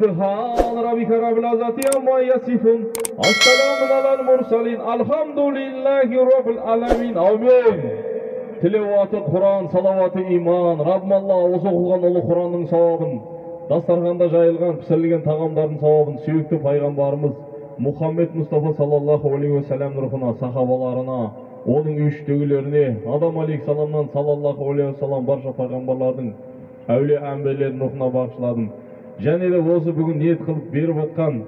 سبحان ربك رب العزة عما يصفون السلام على المرسلين الحمد لله رب العالمين. Амин. Тилаваты Құран, салаваты иман. Раббым Алла, осы оқылған ұлы Құранның сауабын, дастарханда жайылған, пісірілген тағамдардың сауабын сүйікті пайғамбарымыз Мұхаммед Мұстафа саллаллаху алейхи уассалам рухына, сахабаларына, оның үйіштегілеріне, Адам алейхиссаламнан саллаллаху алейхи уассалам барша пайғамбарлардың, әулие әмбелерінің рухына бағышладым. Және де осы бүгін ниет қылып беріп атқан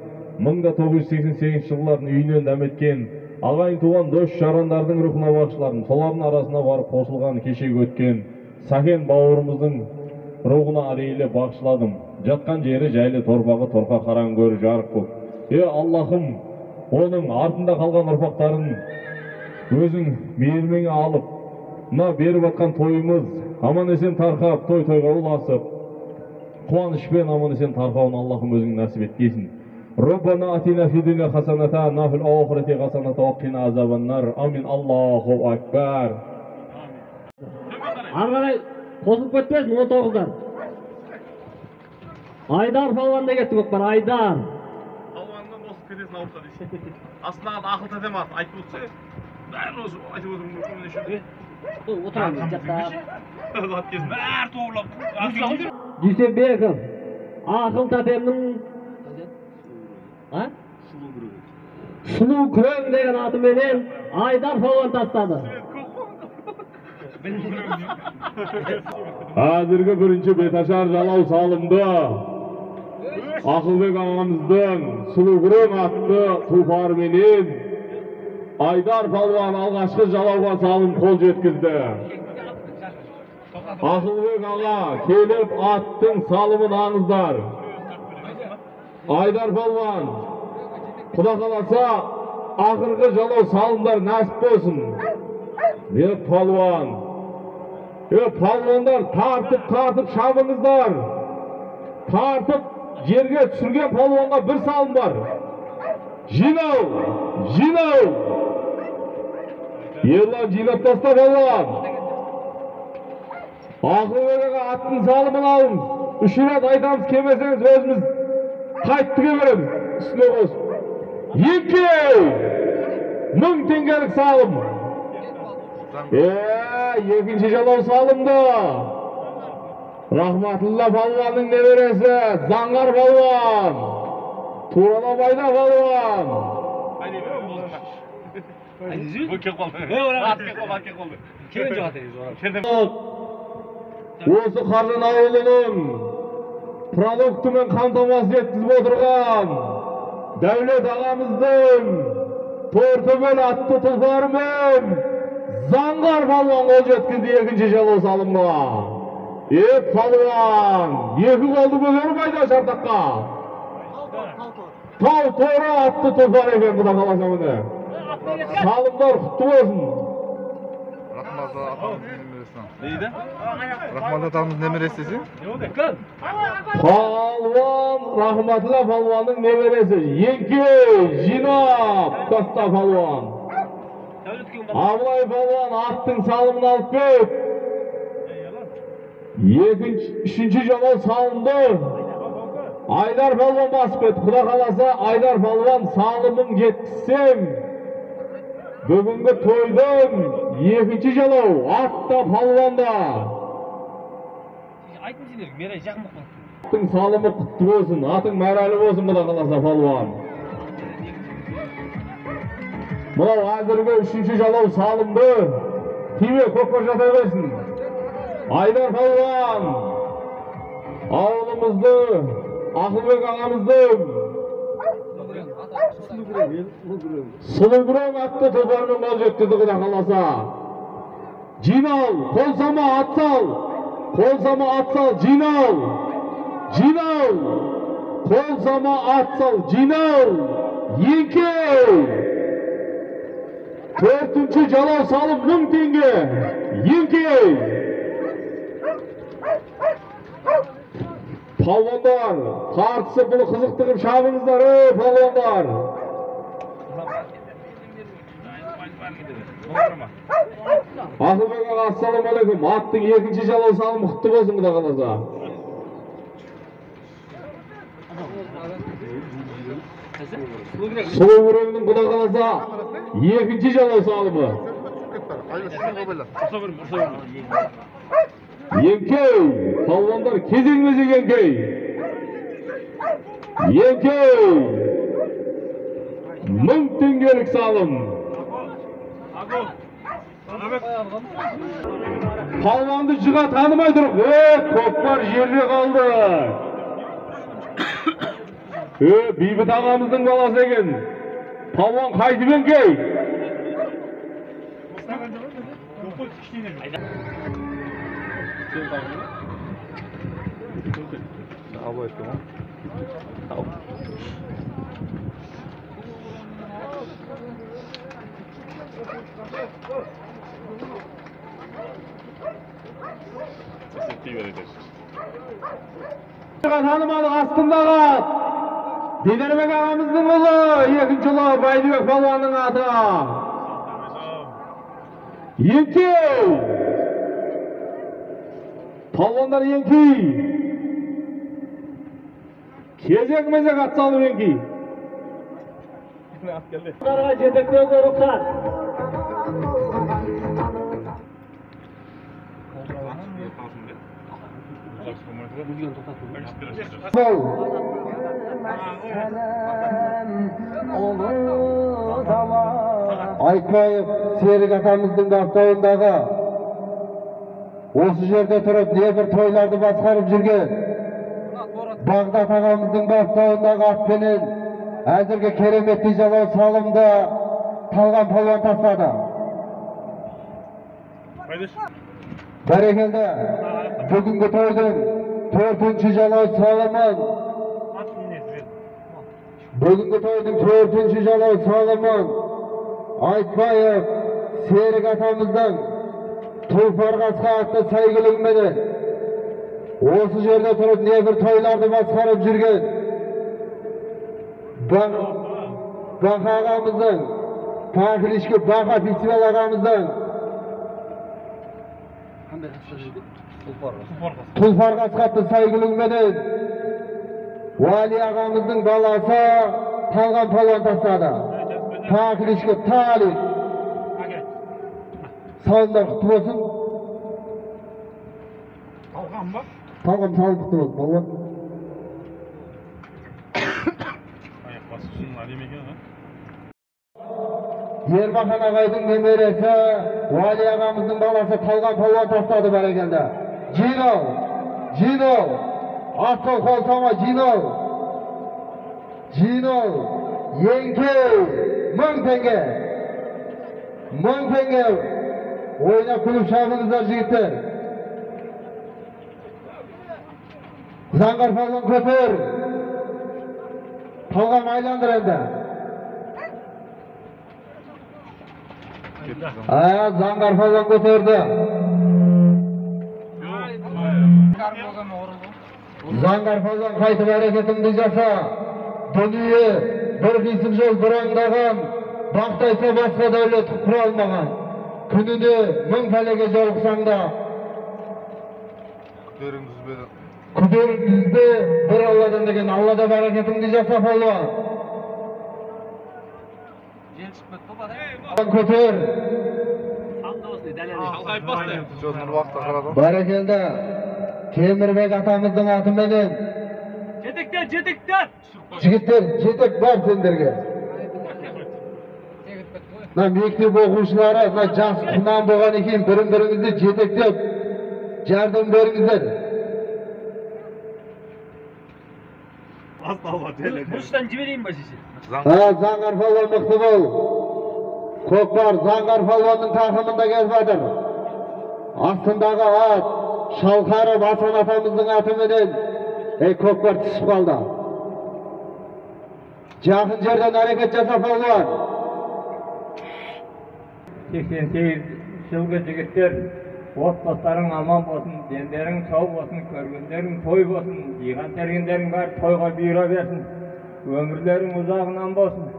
1988 жылдардың үйінен дәметкен ағайын туған дос жарандардың рухына бағышладым. Солардың арасына барып қосылған кешегі өткен Сәкен бауырымыздың рухына әдейілі бағышладым. Жатқан жері жайлы, торпағы торқа, қараң көрі жарық болып. Е Аллахым, оның артында қалған ұрпақтарын өзің мейіріміңе алып, мына беріп атқан тойымыз аман есен тарқап, той тойға ұласып, қуанышпен аман есен тарқауын Аллахым өзің нәсіп еткейсің. Раббана атина фи дуня хасаната ва фил ахирати хасаната ва қина азабаннар. Амин. Аллаху акбар. Ары қарай қосылып кетпесін 19-дан. Айдар палуан да кетті көкпар, Айдар. Палуаннан қосылып кетесің ауырса дейсің. Астына ақыл тәтем ат, айтып отырса, бәрін осы айтып отырмын мүмкін. Отырамыз жаттап. Зат кезін бәрі тоғырлап. Дүйсенбеков, ақыл тәтемнің Сұлу күрең деген атыменен Айдар палуан тастады. Әзіргі бірінші беташар жалау салымды Ақылбек ағамыздың Сұлу күрең атты тұлпарыменен Айдар палуан алғашқы жалауға салым қол жеткізді. Ақылбек аға келіп аттың салымын аңыздар. Айдар палуан, Құда қаласа ақырғы жалау салымдар нәсіп болсын. Е палуан, е палуандар, тартып-тартып шабыңыздар. Тартып жерге түсірген палуанға бір салым бар. Жинау, жинау. Ерлан жинап таста палуан. Ақылбек аға аттың салымын алыңыз. Үш рет айтамыз, келмесеңіз өзіміз қайтты береміз. Үстіне қосып. 2 мың теңгелік салым. Екінші жалау салымды. Рахматулла палуанның немересі Заңғар палуан. Туралабайда палуан. Осы Қаржан ауылының продуктымен қамтамасыз еткізіп отырған Дәулет ағамыздың Тортөбел атты тұлпарымен Заңғар палуан қол жеткізді екінші жалау салымға. Е палуан, екі қолды көтеріп айда шартаққа. Тау торы атты тұлпар екен, құда қаласа міне. Салымдар құтты болсын. Рахмат атамыздың немересі. Дейді? Рахмат атамыздың немересі десе? Палуан, Рахматулла палуанның немересі. Еңкей, жинап, таста палуан. Абылай палуан аттың салымын алып кеп. Үшінші жалау салымды Айдар палуан басып кетті. Құда қаласа Айдар палуан салымын жеткізсең, бүгінгі тойдың екінші жалау атта палуанда. Айтын сендерге, мерай жақын болып қалды. Аттың салымы құтты болсын, атың мәрәлі болсын, құда қаласа палуан. Мынау әзіргі үшінші жалау салымды тиме көкпар жата берсін. Айдар палуан ауылымызды, Ақылбек ағамыздың Сұлу күрең атты тұлпармен қол жеткізді, құда қаласа. Жинал, қол сама ат сал, қол сама ат сал, жинал, жинал, қол сама ат сал, жинал, екеу. Төртінші жалау салым 1000 теңге, екеу. Палуандар, тартысып бұны қызықты қылып шабыңыздар, ей палуандар. Ақылбек аға, ассалаумағалейкум. Аттың екінші жалау салымы құтты болсын, құда қаласа. Сұлу күреңнің құда қаласа екінші жалау салымы. Еңкей, палуандар кезеңмезек еңкей. Еңкей, 1000 теңгелік салым. Палуанды жыға танымай тұр. Көкпар жерде қалды. Бейбіт ағамыздың баласы екен. Палуан қайтып еңкей. Танымадық астындағы ат. Бедербек ағамыздың ұлы, екінші ұлы Байдыбек палуанның аты. Еңкей! Палуандар еңкей! Кезек-мезек ат салып еңкей. Жетектеуге рұқсат. Айтбаев Серік атамыздың баптауындағы осы жерде тұрып небір тойларды басқарып жүрген Бағдат ағамыздың баптауындағы атпенен әзірге кереметтей жалау салымды Талған палуан тастады. Бәрекелді, бүгінгі тойдың төртінші жалау салымын, бүгінгі тойдың төртінші жалау салымын Айтбаев Серік атамыздың Тұлпар қасқа атты сәйгүлігіменен осы жерде тұрып небір тойларды басқарып жүрген Бақа ағамыздың, Пахлишке Бақа фестиваль ағамыздың Тұлпар қасқа атты сәйгүлігіменен Уәли ағамыздың баласы Талған палуан тастады. Пахлишке Талик. Салымдар құтты болсын. Талған ба? Талған салым құтты болсын, палуан. Аяқ басы ұзын әдемі екен, а? Ермахан ағайдың немересі Уәли ағамыздың баласы Талған палуан тастады, бәрекелді. Жинал, жинал, атсал қол салма, жинал. Жинал, еңкей, 1000 теңге. 1000 теңге. Ойнап күліп шабыңыздар, жігіттер. Заңғар палуан көтер. Талғам айландыр енді. Заңғар палуан көтерді. Заңғар палуан қайтып әрекетіңді жаса. Дүние бір қисық жол бұраңдаған, бақтайса басқа дәулет құра алмаған. Күніне 1000 пәлеге жолықсаң да, күдеріңді үзбе бір Алладан деген. Аллада бәрекетіңді жаса, палуан. Көтер. Бәрекелді. Темірбек атамыздың атыменен. Жетектер, жетектер! Жігіттер, жетек бар сендерге. Мына мектеп оқушылары, мына жас құнан болған екен, бірін-біріңізді жетектеп, жәрдем беріңіздер. Бұрыштан жіберейін ба шеше? Заңғар палуан мықты бол. Көкпар Заңғар палуанның тақымында келіп жатыр. Астындағы ат Шалқаров Асан атамыздың атыменен көкпар түсіп қалды. Жақын жерден әрекет жаса, палуан. 88 жылғы жігіттер, отбасыларың аман болсын, дендерің сау болсын, көргендерің той болсын, жиған тергендерің бәрі тойға бұйыра берсін, өмірлерің ұзағынан болсын.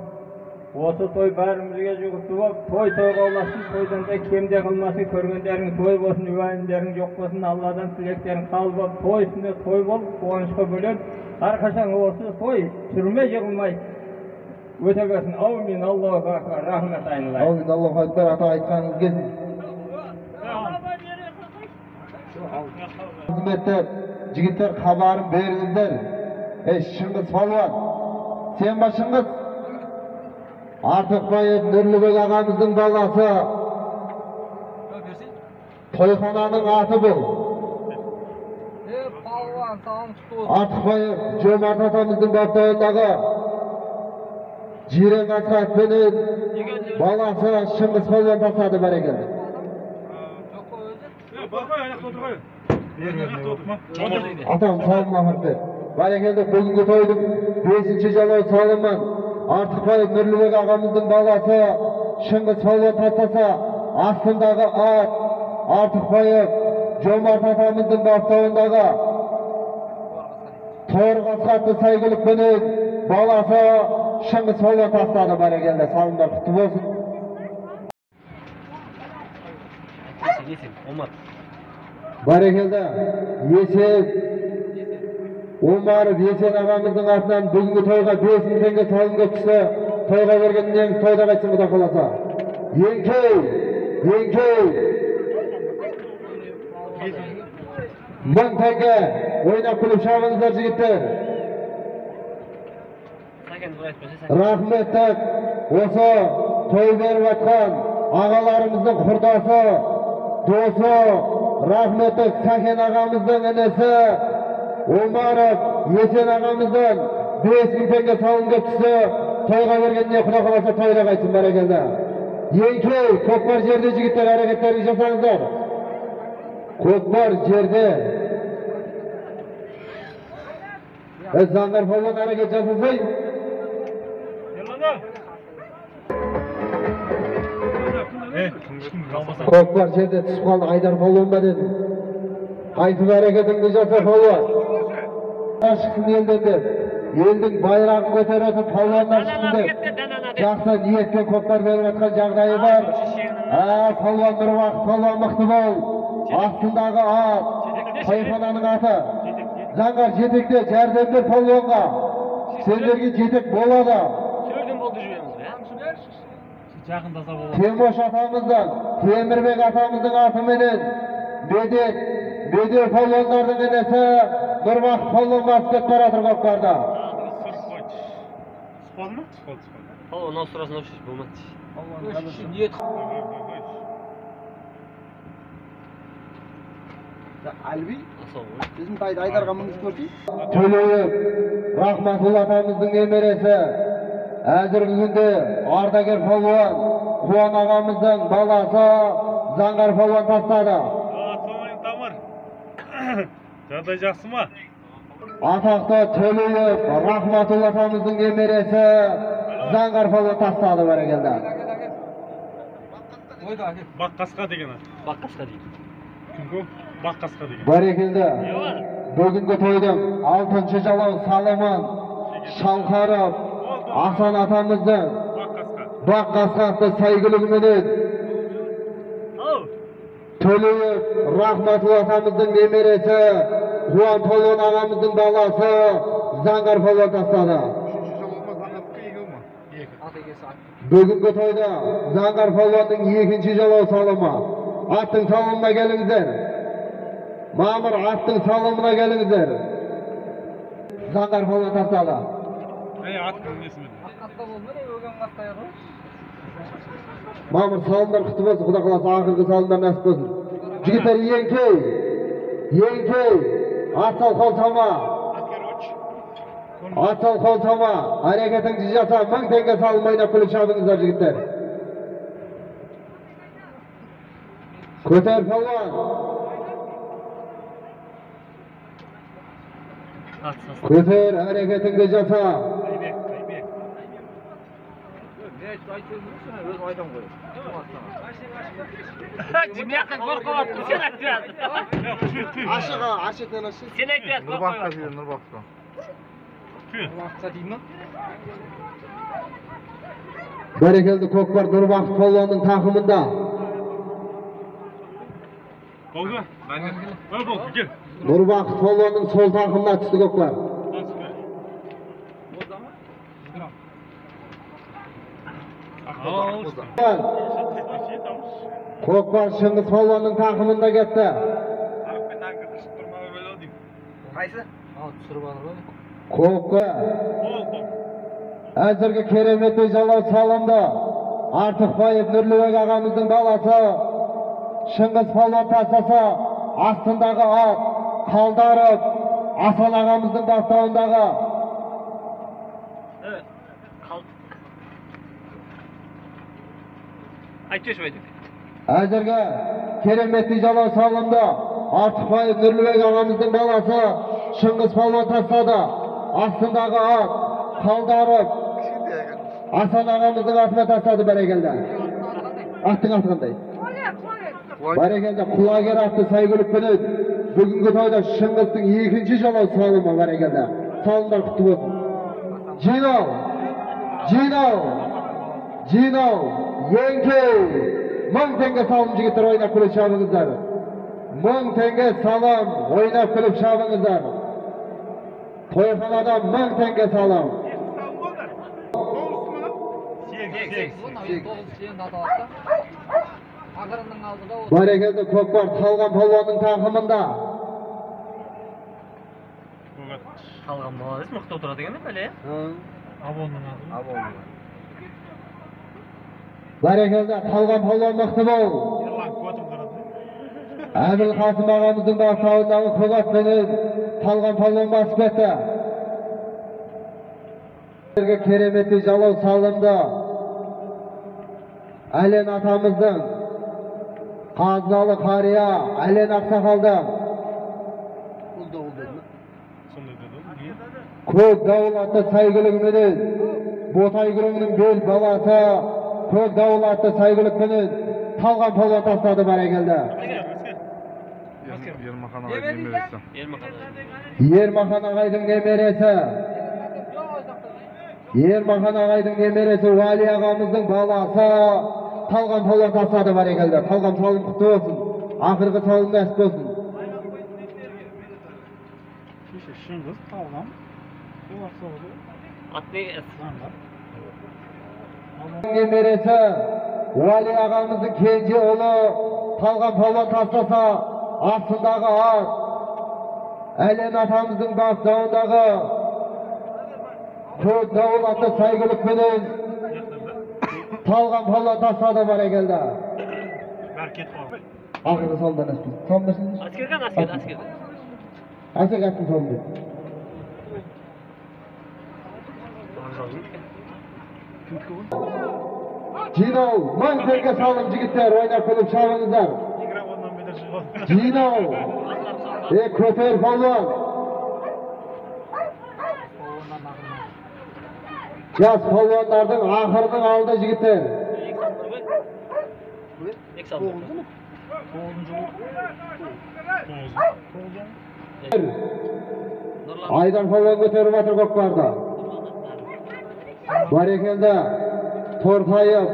Осы той бәрімізге жұғысты болып, той тойға ұлассын, тойдан да кемде қылмасын, көргендерің той болсын, уайымдерің жоқ болсын, Алладан тілектерің қабыл болып, той үстінде той болып, қуанышқа бөленіп, әрқашан осы той сүрме жығылмай өте берсін. Аумин, Аллаху акбар, рахмет айналайын. Аумин, Аллаху акбар, ата айтқаныңыз келсін. Қызметтер, жігіттер хабарын беріңіздер. Ей, Шыңғыс палуан, сен ба Шыңғыс? Артықбаев Нұрлыбек ағамыздың баласы. Тойхананың аты бұл. Артықбаев Жомарт атамыздың баптауындағы Жирен Асхат пенен баласы Шыңғыс палуан тастады, бәрекелді. Атам салым апарып бер. Бәрекелді, бүгінгі тойдың 5-ші жалау салымын Артықбаев Нұрлыбек ағамыздың баласы Шыңғыс палуан тастаса, астындағы ат Артықбаев Жомарт атамыздың баптауындағы Торғасқа атты сәйгүлікпенен баласы Шыңғыс палуан тастады, бәрекелді. Салымдар құтты болсын. Бәрекелді, Есен Омаров Есен ағамыздың атынан бүгінгі тойға 5000 теңге салым кеп түсті. Тойға берген неңіз тойда қайтсын, құда қаласа. Еңкей, еңкей. 1000 теңге ойнап күліп шабыңыздар, жігіттер. Рахметтік осы той беріп жатқан ағаларымыздың құрдасы, досы, рахметтік Сәкен ағамыздың інісі Омаров Есен ағамыздан 5000 теңге салым кеп түсті. Тойға бергеніне құда қаласа тойда қайтсын, бәрекелді. Еңкей, көкпар жерде, жігіттер, әрекеттеріңізді жасаңыздар. Көкпар жерде. Заңғар палуан әрекет жасасай. Көкпар жерде түсіп қалды, Айдар палуан ба дедім. Қайтып әрекетіңді жаса, палуан. Шықсын елден деп, елдің байрағын көтеретін палуандар шықсын деп, жақсы ниетпен көкпар беріп жатқан жағдайы бар. Палуан Нұрбақыт палуан мықты бол. Астындағы ат, тойхананың аты. Заңғар жетекте, жәрдем бер палуанға. Сендерге жетек болады. Темош атамыздың, Темірбек атамыздың атыменен Медет, Медеу палуандардың інісі Нұрбақыт палуан басып кетіп бара жатыр көкпарда. Төлеев Рахматулла атамыздың немересі, әзіргі күнде ардагер палуан Қуан ағамыздың баласы Заңғар палуан тастады. Жағдай жақсы ма? Атақты Төлеев Рахматулла атамыздың немересі Заңғар палуан тастады, бәрекелді. Баққасқа деген ат. Баққасқа дейді. Кім? Баққасқа деген. Бәрекелді. Бүгінгі тойдың 6-шы жалау салымын Шалқаров Асан атамыздың Баққасқа атты сәйгүлігіменен Төлеев Рахматулла атамыздың немересі Қуан палуан ағамыздың баласы Заңғар палуан тастады. Бүгінгі тойда Заңғар палуанның 2-ші жалау салымы. Аттың салымына келіңіздер. Мамыр, аттың салымына келіңіздер. Заңғар палуан тастады. Мамыр, салымдар құтты болсын, құда қаласа ақырғы салымдар нәсіп болсын. Жігіттер, еңкей, еңкей, ат сал, қол салма. Ат сал, қол салма. Әрекетіңді жаса, 1000 теңге салым ойнап күліп шабыңыздар, жігіттер. Көтер палуан. Көтер, әрекетіңді жаса. Нұрбақытқа дейді, Нұрбақытқа. Бәрекелді көкпар Нұрбақыт палуанның тақымында. Нұрбақыт палуанның сол тақымына түсті көкпар. Көкпар Шыңғыс палуанның тақымында кетті. Көкпар әзіргі кереметтей жалау салымды. Артықбаев Нұрлыбек ағамыздың баласы Шыңғыс палуан тастаса, астындағы ат Қалдаров Асан ағамыздың баптауындағы. Әзіргі кереметтей жалау салымды. Артықбаев Нұрлыбек ағамыздың баласы Шыңғыс палуан тастады. Астындағы ат Қалдаров Асан ағамыздың атына тастады. Бәрекелді. Аттың аты қандай? Бәрекелді. Құлагер атты сәйгүлікпенен бүгінгі тойда Шыңғыстың екінші жалау салымы. Бәрекелді. Салымдар құтты болсын. Жинау, жинау, жинау, еңкей. 1000 теңге салым жігіттер, ойнап күліп шабыңыздар. 1000 теңге салым, ойнап күліп шабыңыздар. Тойханадан 1000 теңге салым. Бәрекелді көкпар Талған палуанның тақымында. Талған молодец, мықты отырады екен бәле. Бәрекелді Талған палуан мықты бол. Әбілқасым ағамыздың баптауындағы көк атпенен Талған палуан басып кетті. Кереметтей жалау салынды. Әлен атамыздың қазыналы қария Әлен ақсақалдың көк дауыл атты сәйгүлігіменен Ботай күреңнің бел баласы көк дауыл атты сәйгүлікпенен Талған палуан тастады. Бәрекелді. Ермахан ағайдың немересі. Ермахан ағайдың немересі Уәли ағамыздың баласы Талған палуан тастады. Бәрекелді. Талған салым құтты болсын. Ақырғы салым нәсіп болсын. Немересі Уәли ағамыздың кенже ұлы Талған палуан тастаса, астындағы ат Әлен атамыздың баптауындағы көк дауыл атты сәйгүлікпенен Талған палуан тастады. Бәрекелді. Ақырғы салымда нәсіп болсын. Салым берсеңдер. Әскерген, әскер, әскер. Әскер аттың салым бер. Жинау, 1000 теңге салым жігіттер, ойнап күліп шабыңыздар. Жинау, көтер палуан. Жас палуандардың ақырының алды жігіттер. Айдар палуан көтеріп жатыр көкпарды. Бәрекелді. Торпайып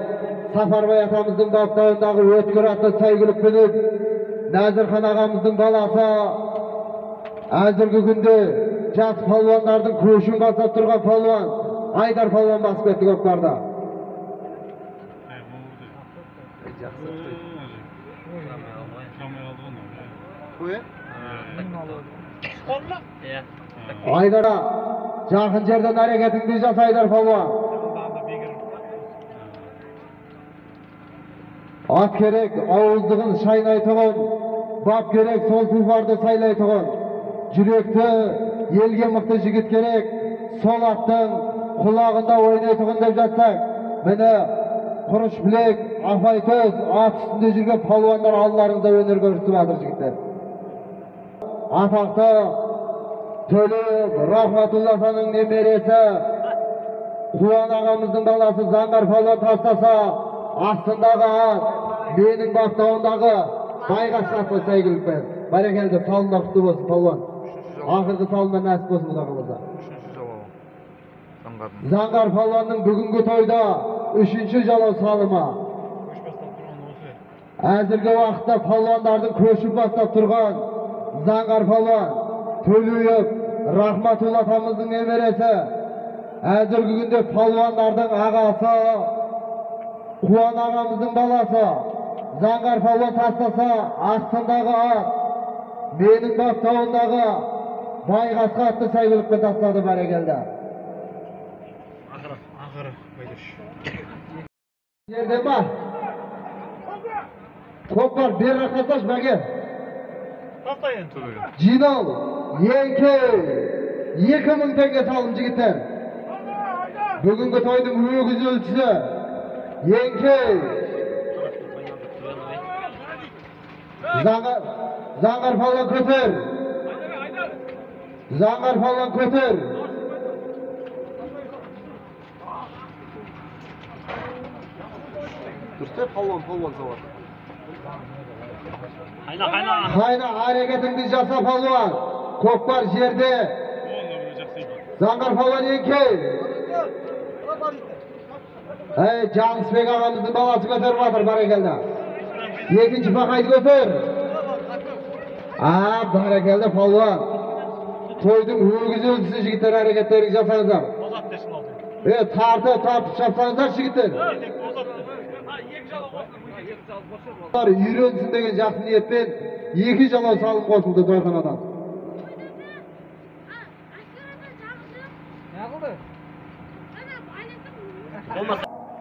Сафарбай атамыздың баптауындағы өткір атты сәйгүлікпенен Нәзірхан ағамыздың баласы әзіргі күнде жас палуандардың көшін бастап тұрған палуан Айдар палуан басып кетті көкпарды. Айдара жақын жерден әрекетіңді жаса, Айдар палуан. Ат керек, ауыздығын шайнайтұғын, бап керек, сол тұлпарды сайлайтұғын. Жүректі елге мықты жігіт керек, сол аттың құлағында ойнайтұғын деп жатсақ, міне құрыш білек, апай төс, ат үстінде жүрген палуандар алдарыңызда өнер көрсетіп жатыр жігіттер. Атақты Төлеев Рахматулланың немересі Қуан ағамыздың баласы Заңғар палуан тастаса, астындағы ат менің баптауындағы Байғашқа атты сәйгүлікпен. Бәрекелді, салымдар құтты болсын палуан. Ақырғы салымдар нәсіп болсын, құда қаласа. Заңғар палуанның бүгінгі тойда үшінші жалау салымы. Әзіргі уақытта палуандардың көшін бастап тұрған Заңғар палуан Төлеев Рахматулла атамыздың немересі. Әзіргі күнде палуандардың ағасы Қуан ағамыздың баласы. Заңғар палуан тастаса, астындағы ат менің баптауындағы Байғасқа атты сәйгүлікпен тастады. Бәрекелді. Ақыры Байдаш. Жерде ма? Көкпар бері тасташы, бәке. Таста енді. Жинал, еңкей, 2000 теңге салым жігіттер. Бүгінгі тойдың өгіз өлшісі еңкей. Заңғар палуан көтер. Заңғар палуан көтер. Дұрыс палуан салады. Қайна, қайна. Қайна, әрекетіңді жаса палуан. Көкпар жерде. Заңғар палуан еңкей. Әй, Жанысбек ағамыздың баласы көтеріп жатыр, бәрекелді. Екінші бақайды көтер. А, бәрекелді палуан. Тойдың өгіз өлшісі жігіттер, әрекеттеріңді жасаңыздар. Тартып шапсаңыздар жігіттер. Үйренсін деген жақсы ниетпен екі жалау салым қосылды тойханадан.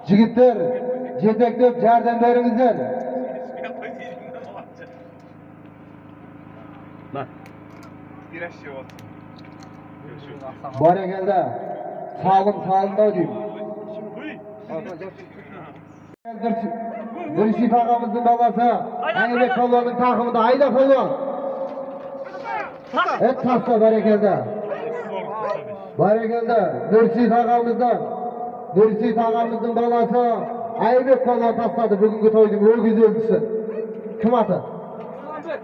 Жігіттер, жетектеп жәрдем беріңіздер. Бәрекелді. Салым салындау деймін. Нұрсейіт ағамыздың баласы Әңгібек палуанның тақымында. Айда палуан. Таста, бәрекелді. Бәрекелді. Нұрсейіт ағамыздың баласы Айбек палуан тастады бүгінгі тойдың өгіз өлшісі. Кім аты? Исламбек.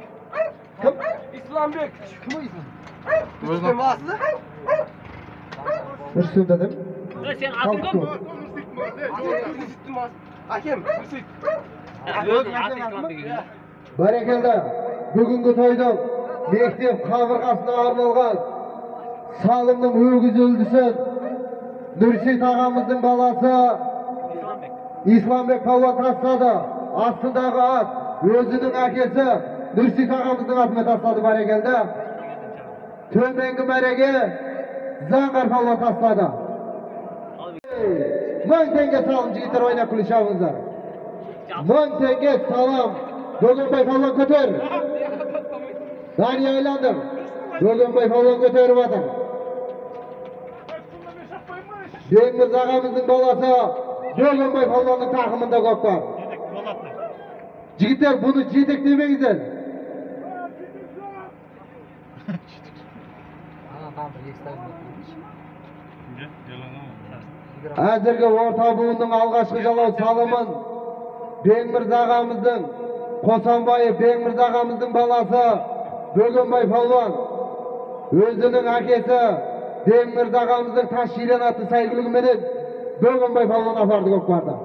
Кім? Исламбек. Кім Ислам? Нұрсейіт дедім. Сен атың кім? Әкем, Нұрсейіт. Бәрекелді. Бүгінгі тойдың мектеп қабырғасына арналған салымның өгіз өлшісін Нұрсейіт ағамыздың баласы Исламбек палуан тастады. Астындағы ат өзінің әкесі Нұрсейіт ағамыздың атымен тастады. Бәрекелді. Төменгі мәреге Заңғар палуан тастады. 1000 теңге салым жігіттер, ойнап күле шабыңыздар. 1000 теңге салым. Бөгенбай палуан көтер. Дания айландыр. Бөгенбай палуан көтеріп жатыр. Бекмырза ағамыздың баласы Бөгенбай палуанның тақымында көкпар. Жігіттер, бұны жетектемеңіздер. Әзіргі орта буынның алғашқы жалау салымын Бекмырза ағамыздың Қосанбаев Бекмырза ағамыздың баласы Бөгенбай палуан өзінің әкесі Бекмырза ағамыздың Тас Ширен атты сәйгүлігіменен Бөгенбай палуан апарды көкпарды.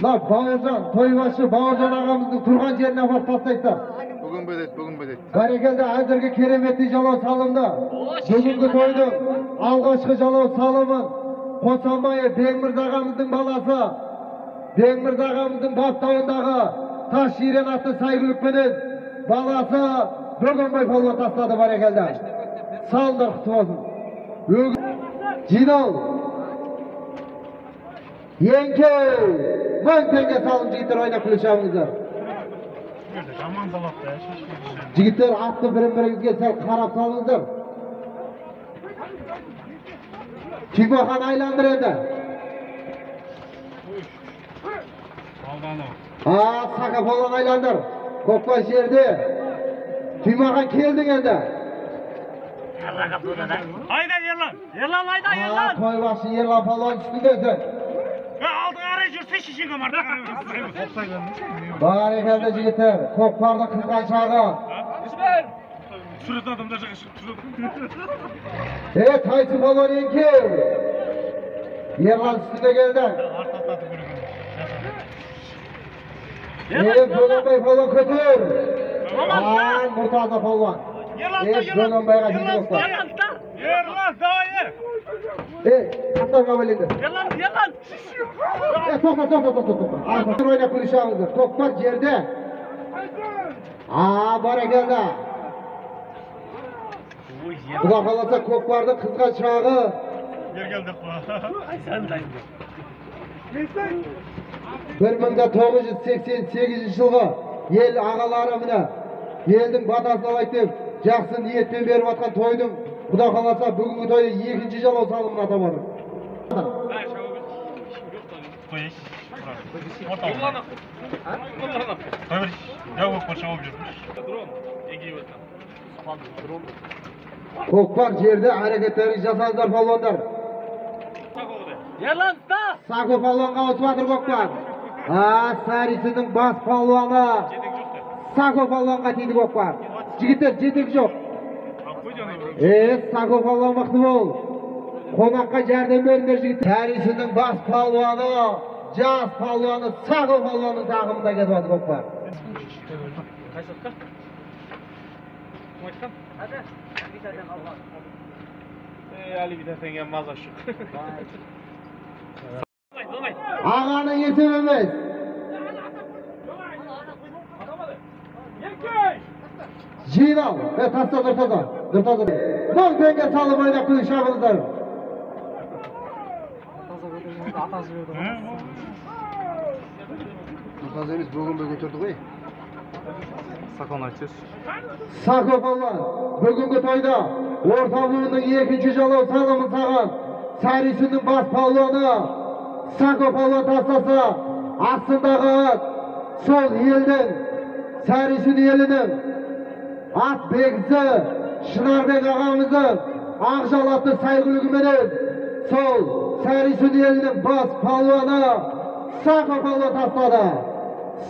Мына Бауыржан, тойбашы Бауыржан ағамыздың тұрған жеріне апарып тастайсыздар. Бөгенбай дейді, Бөгенбай дейді. Бәрекелді, әзіргі кереметтей жалау салымды. Бүгінгі тойдың алғашқы жалау салымын Қосанбаев Бекмырза ағамыздың баласы Бекмырза ағамыздың баптауындағы Тас Ширен атты сәйгүлікпенен баласы Бөгенбай палуан тастады. Бәрекелді. Салымдар құтты болсын. Жинал. Еңкей. 1000 теңге салым жігіттер, ойнап күле шабыңыздар. Жігіттер, атты бірін-біріңізге сәл қарап салыңыздар. Тимохан айландыр енді. Сақа палуан айландыр. Көкпар жерде. Тимохан келдің енді. Айда Ерлан. Ерлан айда Ерлан. Тойбашы Ерлан палуан үстіндесің. Алдыңа қарай жүрсе шешең артқа қарай. Бәрекелді жігіттер, көкпардың қызған шағы. Түсіретін адамдар жаққа шығып түсіреді. Тайсын палуан еңкеу. Ерлан үстіне келді. Бөгенбай палуан көтер. Нұртаза палуан. Бөгенбайға жеті көкпар. Ерлан, давай, ер! Аттарға бөлінді. Ерлан, Ерлан! Тоқта, тоқта, тоқта, тоқта. Артыр ойнап күлішамызды. Көкпар жерде. Баракелді. Құда қаласа көкпардың қызған шырағы. 1988 жылғы ел ағалары міне елдің батасын алайық деп жақсы ниетпен беріп атқан тойдың Құда қаласа бүгінгі тойды екінші жалау салымын атап отыр. Көкпар жерде әрекеттерін жасаңыздар палуандар. Ерлан, Сако палуанға ауысып жатыр көкпар. Сарисінің бас палуаны Сако палуанға тиді көкпар. Жігіттер, жетек жоқ. Сако палуан мықты бол. Қонаққа жәрдем беріңдер жігіттер. Сарисінің бас палуаны, жас палуаны Сако палуанның тағымында кетіп жатыр көкпар. Ағаны есеп емес. Жинал. Таста Нұртаза. Нұртаза. 1000 теңге салып ойнап күліп шабыңыздар. Нұртаза емес, Бөгенбай көтерді ғой. Сакон айтсыз. Сако палуан бүгінгі тойда орта буынның екінші жалау салымын саған Сарисінің бас палуаны Сако палуан тастаса, астындағы ат сол елдің, Сарисін елінің ат бегісі Шынарбек ағамыздың Ақжал атты сәйгүлігіменен сол Сарисін елінің бас палуаны Сако палуан тастады.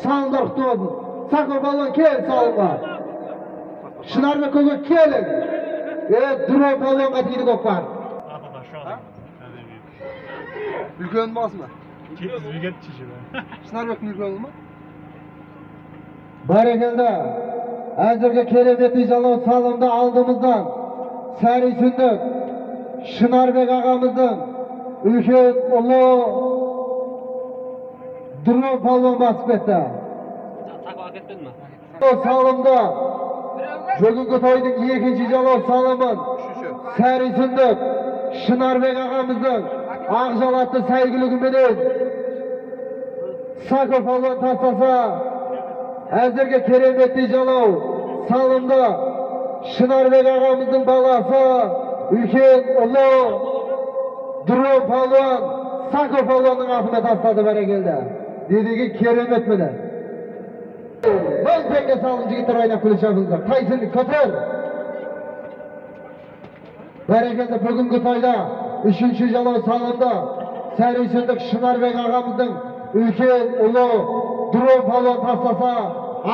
Салымдар құтты болсын. Сако палуан кел салымға. Шынарбек көке келің. Дрон палуанға тиді көкпар. Үлкен басы ма? Шынарбектің үлкені ма? Бәрекелді. Әзіргі кереметтей жалау салымды алдымыздан Сәрисіндік Шынарбек ағамыздың үлкен ұлы Дрон палуан басып кетті. Салымды бүгінгі тойдың екінші жалау салымын Сәрисіндік Шынарбек ағамыздың Ақжал атты сәйгүлігіменен Сако палуан тастаса, әзірге кереметтей жалау салымды Шынарбек ағамыздың баласы үлкен ұлы Дрон палуан Сако палуанның атына тастады. Бәрекелді. Не деген керемет міне. 1000 теңге салым жігіттер ойнап күліп шабыңыздар. Тайсын көтер. Бәрекелді, бүгінгі тойда үшінші жалау салымды Сәрисіндік Шынарбек ағамыздың үлкен ұлы Дрон палуан тастаса,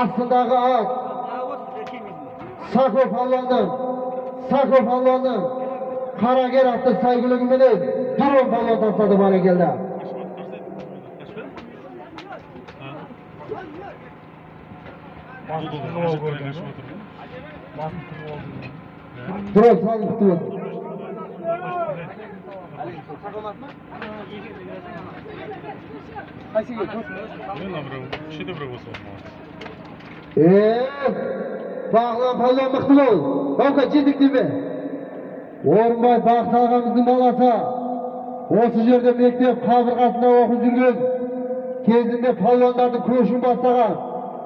астындағы ат Сако палуанның Қарагер атты сәйгүлігіменен Дрон палуан тастады. Бәрекелді. Дрон салым құтты болсын. Бағлан палуан мықты бол. Баука, жетектеме. Орынбай Бақыт ағамыздың баласы осы жерде мектеп қабырғасында оқып жүрген кезінде палуандардың көшін бастаған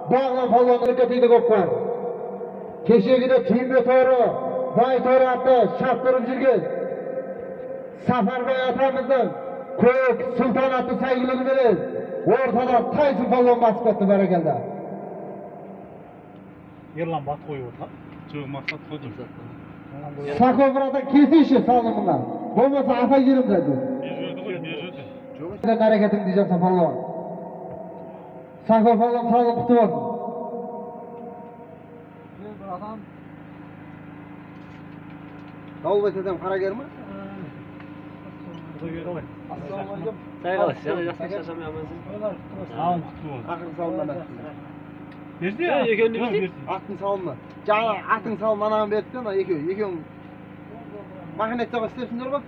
Бағлан палуан тиді көкпар. Кешегіде Түйме торы, Бай торы атты шаптырып жүрген Сафарбай атамыздың Көк Сұлтан атты сәйгүлігіменен ортада Тайсын палуан басып кетті. Бәрекелді. Ерлан бат қойып отыр. Жоқ, мақсат қойды. Сако братан кесейші салымына. Болмаса апай келеміз әйтеуір. Әрекетіңді жаса палуан. Сако палуан салым құтты болсын. Дауылбай тәтем қарагер ма? Ассалаумағалейкум. Сай қалайсыз? Жағдай жақсы, шаршамай амансың. Сауым құтты болсын. Ақырғы сауымнан Берсе, Екеуін де берсе. Аттың сауымына. Жаңа аттың сауымын анаған берді де, ана екеуі, екеуің махинацияға істепсіңдер ғой.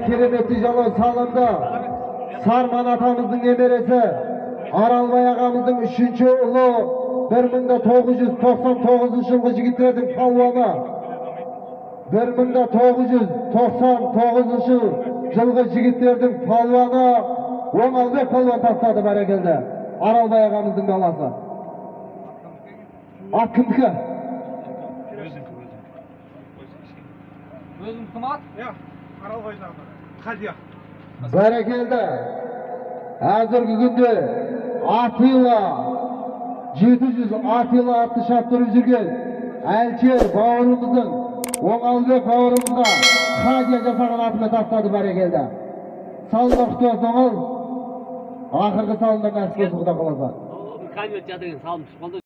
Кереметтей жалау салынды. Сарман атамыздың немересі, Аралбай ағамыздың үшінші ұлы, 1999 жылғы жігіттердің палуаны. 1999 жылғы жігіттердің палуаны Оңалбек палуан тастады, бәрекелді. Аралбай ағамыздың баласы. Ат кімдікі? Өзінікі, өзінікі. Өзіңдікі ма ат? Иә, Аралбайдың аты. Хадия. Бәрекелді. Әзіргі күнде Атила 700 Атила атты шаптырып жүрген Әлшер бауырымыздың, Оңалбек бауырымызға хадия жасаған атымен тастады, бәрекелді. Салымдар құтты болсын, Оңал. Ақырғы салымдар нәсіп болсын, Құда қаласа. Бір конверт жатыр екен, салым түсіп қалды.